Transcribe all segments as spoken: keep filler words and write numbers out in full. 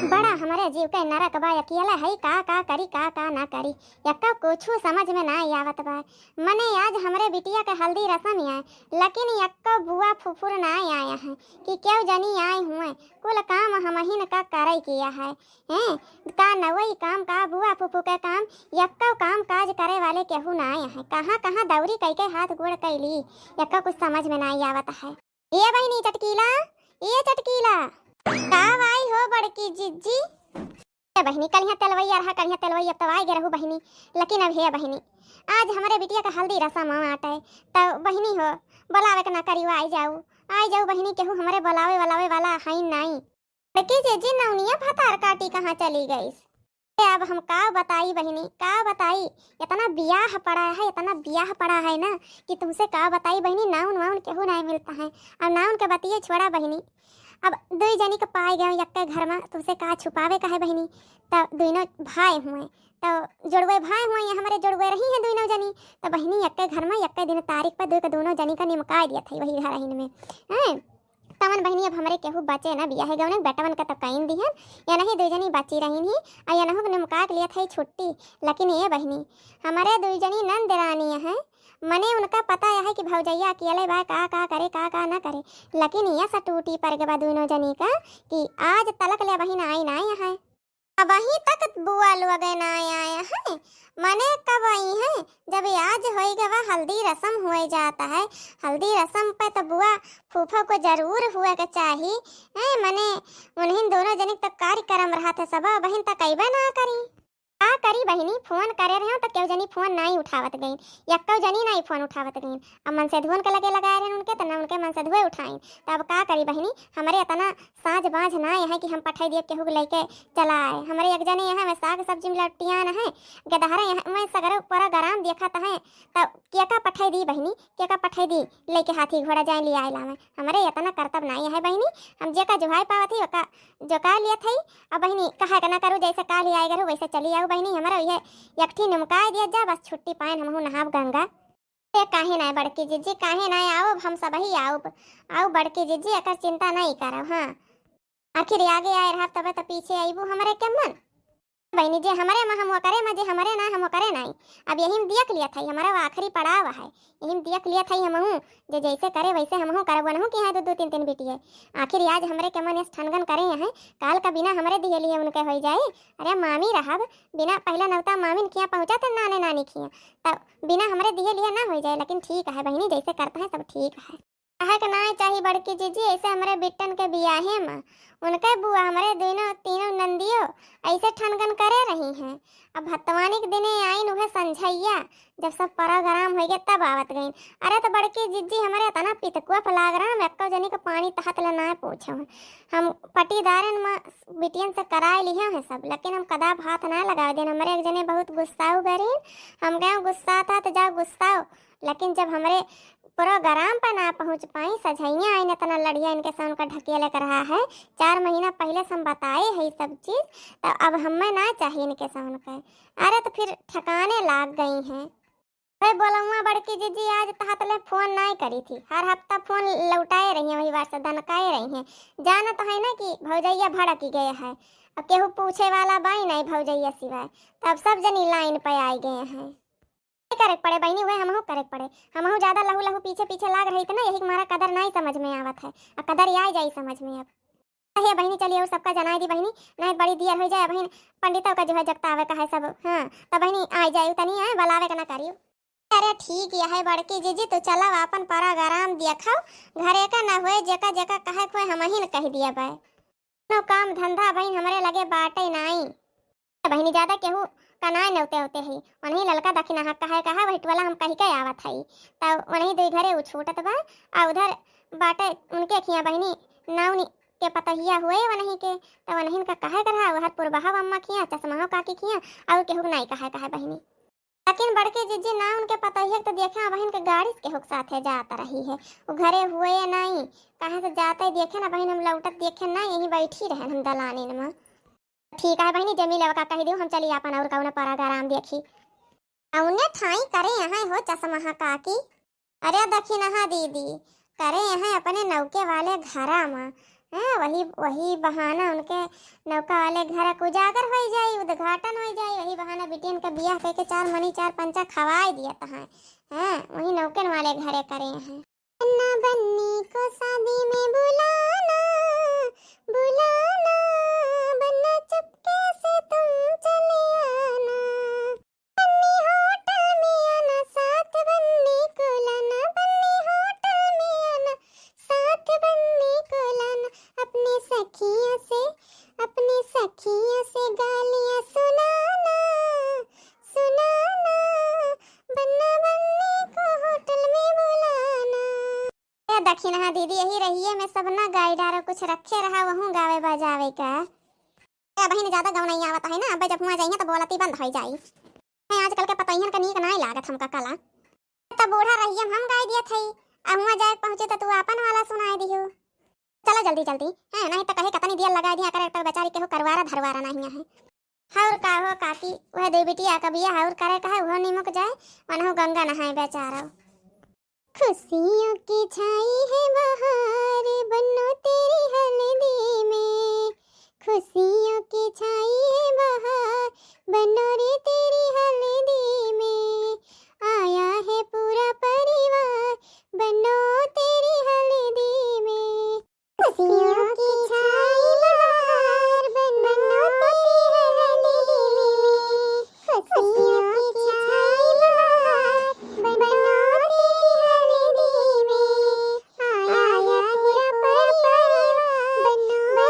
बड़ा हमरे जीव के नरक बा, अकेला है, का का करी, का का ना करी, यक्का कुछू समझ में ना आवत बा। मने आज हमरे बिटिया के हल्दी रसम है, लेकिन यक्को बुआ फुफुर ना आया है कि केहू जनी आए हुए, कुल काम हमहिन का करे किया है। हैं, का नवई काम, का बुआ फुफु के काम, यक्को काम काज करे वाले केहू ना आए हैं। कहाँ कहाँ दौरी कई के हाथ गोड़ कैली, यक्को कुछ समझ में ना आवत है। ए बहिनी चटकीला, ए चटकीला। का भाई हो बड़की जिज्जी? ए बहिनी, कलिया तेलवैया रहा, कलिया तेलवैया, अब तो आइ गे रहू बहिनी। लेकिन अब हे बहिनी, आज हमरे बिटिया का हल्दी रसम आटे, तो बहिनी हो, बोलावे के ना करियो, आइ जाऊ, आइ जाऊ बहिनी, केहू हमरे बोलावे वलावे वाला है नाई। बड़की जिज्जी, नौनिया भतार काटी कहाँ चली गईस? ए, अब हम का बताई बहिनी, का बताई? इतना बियाह पड़ा है, इतना बियाह पड़ा है ना कि तुमसे का बताई बहिनी, नाउन वाउन केहू नहीं मिलता है। अब नाउन के बतिये छोड़ा बहिनी, अब दुई जनी के पाए गए यक्के घर में, तुमसे का छुपावे का है बहिनी? तो दुइनों भाई हुए, तो जुड़वे भाई हुए, ये हमरे जुड़वे रही हैं दुइनों जनी। तो बहिनी, यक्के घर में यक्के दिन तारीख पर दुई के दोनों जनी का निमकाय दिया था वही घर में, हैं? तवन बहिनी, अब हमरे केहू बचे न बियाहे गवने, बेटवन के तो कइन दिहन, या नहीं दुई जनी बची रही ही, आ या नहु निमका के लिए थई छुट्टी। लेकिन ए बहिनी, हमरे दुई जनी नंद रानी है, मने उनका पता है कि भौजैया अकेले बा, का का करे, का का ना करे। लेकिन यह सा टूटी पर के बा दुइनों जनी का कि आज तलक ले बहिन आई ना है। अबहीं तक बुआ लोग ना आया है, मने कब आई है? जब आज होई गवा हल्दी रसम हुए जाता है, हल्दी रसम पे तो बुआ फूफा को जरूर हुए के चाही। हैं, मने उन्हीं दोनों जनिक तक कार्यक्रम रहा था सब, अबहीं तक अइबे ना करी। का करी बहिनी, फोन करे रहे तो केहू जनी फोन नाई उठावत गईन, यक्को जनी नाई फोन उठावत गईन। अब मनसेधुअन के लगे लगाए रहे उनके, तो ना उनके मनसेधुए उठाइन। तो अब का करी बहिनी, हमरे इतना साज बाज ना है कि हम पठाई दिए केहू के लेके चला आए। हमरे एक जने यहाँ में साग सब्जी में लट्टियान है, गदहरे यहाँ में सगरो पूरा गराम देखत है। तो केका पठाई दी बहिनी, केका पठाई दी, लेके हाथी घोड़ा जाए ले आए लावे। हमरे इतना करतब नाई है बहिनी, हम जेका जोहाई पावत ही ओका जोका लियत हई। अब बहिनी, कहा के ना करू, जैसे काल ही आए गरू वैसे चली आऊ बहिनी। हमरा इहे एक ठी निमकाए दिया जा, बस छुट्टी पाएन हमहू नहाब गंगा। ए, काहे ना बड़की जिज्जी, काहे ना आओ, हम सबही आओ, आओ बड़की जिज्जी, एकर चिंता नहीं करो। हाँ, आखिर आगे आए रहब तबे तो पीछे अइबू हमरे के मन। बहिनी, जे हमरे में हम ओकरे में, जे हमरे ना हम ओकरे नाई। अब यही में दियक लिया था, हमारा वो आखिरी पड़ाव है, यही में दियक लिया था हमहू, जे जैसे करे वैसे हमहू करब, वनहू की है दो दो तीन तीन बिटिये। आखिर आज हमरे के मन इस ठनगन करे हैं, काल का बिना हमरे दिए लिए उनके होई जाए। अरे मामी रहब, बिना पहला नौता मामिन खिया पहुँचा थे नाने नानी खिया, तब बिना हमरे दिए लिए ना होई जाए। लेकिन ठीक है बहिनी, जैसे करता है सब ठीक है। कहे के नाय चाही बड़की जिज्जी, ऐसे हमरे बिट्टन के बियाहे में उनके बुआ हमरे दोनों तीनों नंदियो ऐसे ठनगन करे रही हैं। अब भतवानी के दिने आइन उहे संझैया, जब सब प्रोग्राम होइगे तब आवत गईन। अरे तो बड़की जिज्जी, हमरे इतना पितकुआ फलाग रहा, हम एक्को जनी के पानी तहत ले ना पूछो। हम पटीदारन में बिटियन से कराए लिहे हैं सब, लेकिन हम कदा भात ना लगावे देन। हमरे एक जने बहुत गुस्साऊ गरीन, हम गए गुस्सा था तो जाओ गुस्साओ, लेकिन जब हमरे प्रोग्राम पर ना पहुँच पाई, सझैया आइन इतना लड़िया इनके से उनका ढकेले के रहा है। चार महीना पहले से हम बताए है ये सब चीज, तो अब हमें ना चाहिए इनके से उनके। अरे तो फिर ठिकाने लाग गई हैं। भाई बोलौआ बड़की जिज्जी आज तहत ले फोन नाई करी थी, हर हफ्ता फोन लौटाए रही हैं, वही बार से दनकाए रही हैं। जानत है ना कि भौजैया भड़की गए है, अब केहू पूछे वाला बाई नहीं भौजैया सिवाय, तब सब जनी लाइन पे आई गए हैं। करे के पड़े बहिनी, उहे हमहू करे के पड़े। हमहू ज्यादा लहू लहू पीछे पीछे लाग रही थे ना, यही के मारा कदर नाई समझ में आवत है। अब कदर आए जाई समझ में अब। हे बहिनी, चलिए और सबका जनाए दी बहिनी, नहीं बड़ी दियर हो जाए बहिन, पंडितों का जो है जगतावे का है सब। हाँ, तो बहिनी आ जाए तनी है, बुलावे का ना करियो। अरे ठीक यह है बड़की जिज्जी, तो चला अपन प्रोग्राम देखो, घरे का ना होए, जेका जेका कहे खोए हम ही न कह दिया बाय। कोनो काम धंधा बहिन हमरे लगे बाटे नाई। बहिनी ज्यादा केहू का नाय नेवते होते ही, उन्हीं ललका दखिनहा कहे कहा वही टोला हम कही के आवत हई। तब उन्हीं दुई घरे उ छूटत बा, आ उधर बाटे उनके खिया बहिनी नाउनी के पतहिया हुए वनही के, तब उन्हीं का कहे कर रहा, उहर पुरबहा अम्मा खिया, चश्मा काकी खिया, और केहू नाई कहे कहे बहिनी। लेकिन बड़के जिज्जी ना उनके पतोहिया के तो देखे, अबहिन के गाड़ी के होक साथे जात रही है। वो घरे हुए नहीं, कहाँ से जाते देखे ना बहिन, हम लौटत देखे ना, यहीं बैठी रहन हम दलानिन में। ठीक है बहिनी, जमील का कह दियो हम चली अपन और कौन प्रोग्राम देखी। औने ठाई करे यहाँ हो चश्मा काकी। अरे दखिनहा दीदी, करे यहाँ अपने नौके वाले घरा में, हाँ, वही, वही बहाना उनके नौका वाले घर क उजागर होइ जाई, उद्घाटन होइ जाई, वही बहाना बिटियन क बियाह कइके चार मनी चार पंचा खवाइ दियत हैं। हाँ, वही नौकन वाले घरे करे हैं। बन्ना बन्नी को शादी में बुलाना, बुलाना, बन्ना चुपके से तुम चले आना। बन्नी होटल में आना, साथ बन्नी को लाना, बन्नी होटल में आना, साथ बन्नी को लाना। अपनी सखियों से, अपनी सखियों से गालियाँ सुनाना, सुनाना, बन्ना बन्नी को होटल में बुलाना। ए दखिनहा दीदी, यही रहिए में सब ना गाई डारो, कुछ रखे रहा वहूँ गावे बजावे का। ए बहिन, ज्यादा गवनई आवत है ना, अब जब हुआँ जाइए तो बोलती बंद होइ जाई। है आजकल के पतोहियन का नीक नाई लागत हमका कला। तब बूढ़ा रहिए हम गाई दियत है, अब हुआँ जाए पहुँचे तो तू आपन वाला सुनाई दिहू। चलो जल्दी जल्दी, हैं, नहीं तो कहे कतनी दिया लगाई दिया करे, पर बेचारी केहू करवारा धरवारा नहीं है। हौर का हो काकी, वह देव बिटिया का बियाह हौर करे का है, उहो निमुक जाए, वनहु गंगा नहाए बेचारा। खुशियों की छाई है बहार, बन्नो तेरी हल्दी में। खुशियों की छाई है बहार, बन्नो रे तेरी हल्दी में। आया है पूरा परिवार, बन्नो तेरी हल्दी में। खुशियों की छाई बहार, बन्नो तेरी हल्दी में। खुशियों की छाई बहार, बन्नो तेरी हल्दी में। आया पूरा परिवार, बन्नो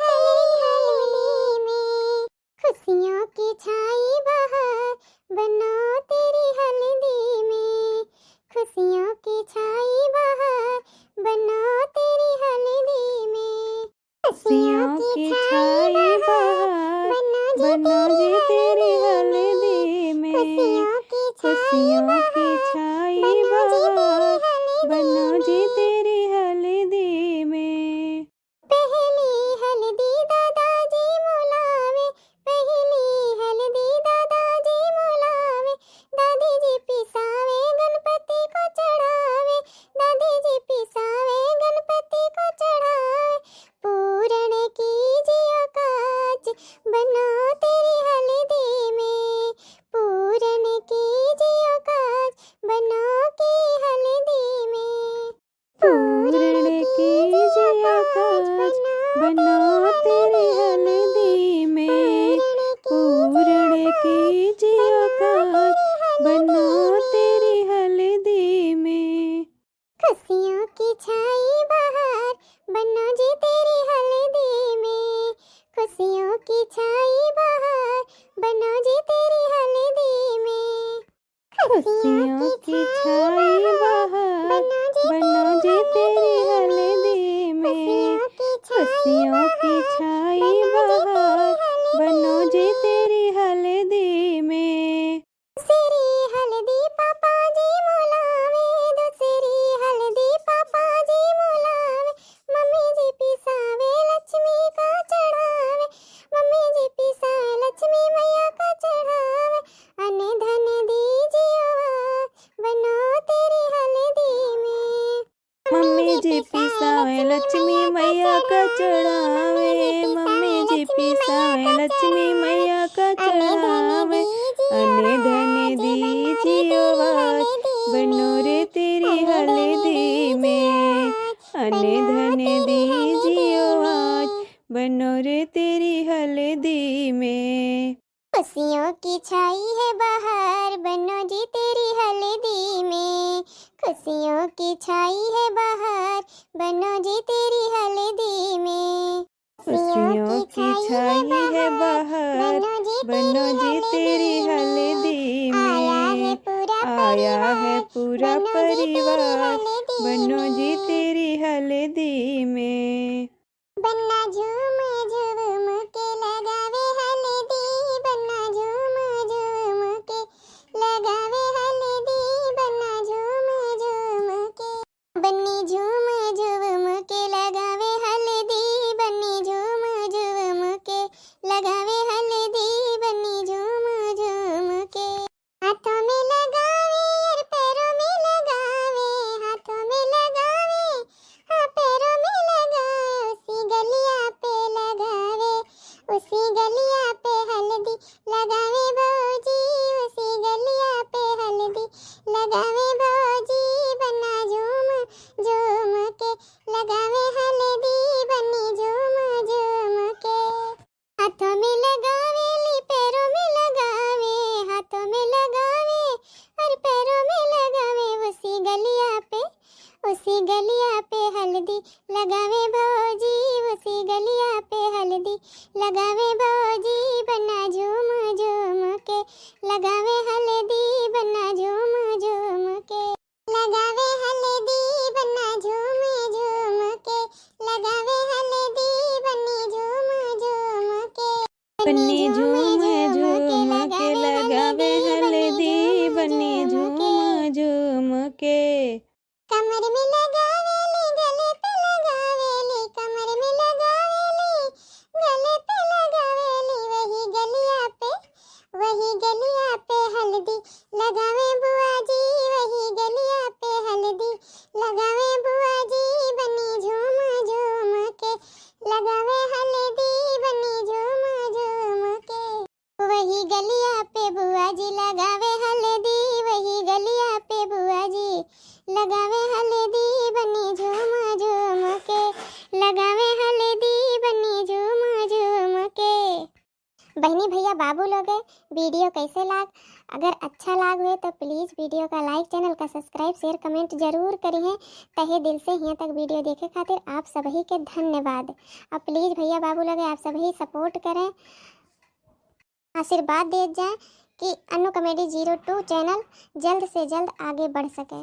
तेरी हल्दी में। खुशियों की छाई बहार, बन्नो तेरी हल्दी में। खुशियों की छाई बहार, बन्नो तेरी हल्दी में। खुशियों की छाई बहार, बन्नो जी तेरी हल्दी में। खुशियों की छाई बहार, बन्नो जी तेरी हल्दी में। पहली हल्दी दादाजी मोलावे, पहली हल्दी दादाजी मोलावे, दादी जी पिसावे गणपति को चढ़ावे, दादी जी पिसावे गणपति को चढ़ावे। पूरण कीजियो काज बन्नो तेरी हल्दी में, पूरण कीजियो काज बन्नो की हल्दी में। पूरण कीजियो काज बन्नो तेरी हल्दी में, पूरण कीजियो काज बन्नो तेरी हल्दी में। खुशियों की छाई बहार, बन्नो जी तेरी हल्दी में। खुशियों की छाई बहार, बन्नो जी तेरी हल्दी में। खुशियों की छाई बहार, बन्नो जी तेरी हल्दी में। खुशियों की छाई बहार, बन्नो जी तेरी हल्दी में। दूसरी हल्दी पापा जी मोलावे, दूसरी हल्दी पापा जी मोलावे, मम्मी जी पिसावे लक्ष्मी का चढ़ावे, मम्मी जी पिसावे लक्ष्मी मैया का चढ़ावे। अन धन दीजियो आज, बन्नो तेरी हल्दी में। मम्मी जी पिसावे लक्ष्मी मैया का चढ़ावे, मम्मी जी पिसावे लक्ष्मी मैया का चढ़ावे। अन धन दीजियो आज, बन्नो रे तेरी हल्दी में। अन धन दीजियो आज, बन्नो रे तेरी हल्दी में। खुशियों की छाई है बहार, बन्नो जी तेरी हल्दी में। खुशियों की छाई है बहार, बन्नो जी तेरी हल्दी में। खुशियों की छाई है बहार, बन्नो जी तेरी हल्दी में। आया है पूरा परिवार, बन्नो जी तेरी हल्दी में। बन्ना झूम झूम के लगावे हल्दी, बन्ना झूम झूम के लगावे हल्दी, बन्ना झूम झूम के। बन्नी झूम झूम के लगावे हल्दी, बन्नी झूम झूम के लगावे हल्दी, बन्नी झूम झूम के। हाथों में लगावे और पैरों में लगावे, हाथों में लगावे, हाँ, पैरों में लगावे। लगावे भौजी बन्ना झूम झूम के, लगावे हल्दी बन्ना झूम झूम के। लगावे हल्दी बन्ना झूम झूम के, लगावे हल्दी बन्नी झूम झूम के। बन्नी झूम झूम के लगावे हल्दी बन्नी झूम झूम के। कमर में लगावेली, गले पे लगावेली, कमर में लगावेली, गले पे लगावेली, वही गलिया पे, वही गलिया पे हल्दी लगावे बुआ जी, वही गलिया पे हल्दी लगावे बुआ जी, बन्नी झूम झूम के लगावे हल्दी बन्नी झूम झूम के। वही गलिया पे बुआ जी लगावे हल्दी, वही गलिया पे बुआ जी लगावे हल्दी बन्नी झूम झूम के, लगावे हल्दी बन्नी झूम झूम के। बहिनी भैया बाबू लोगे, वीडियो कैसे लाग? अगर अच्छा लाग हुए तो please वीडियो का like, channel का subscribe, share, comment जरूर करिहें। तहे दिल से हियाँ तक वीडियो देखे खातिर आप सबही के धन्यवाद। और please भैया बाबू लोगे आप सबही support करें, आशीर्वाद देत जाएं कि अनु comedy zero two channel जल्द से जल्द आगे बढ़ सके।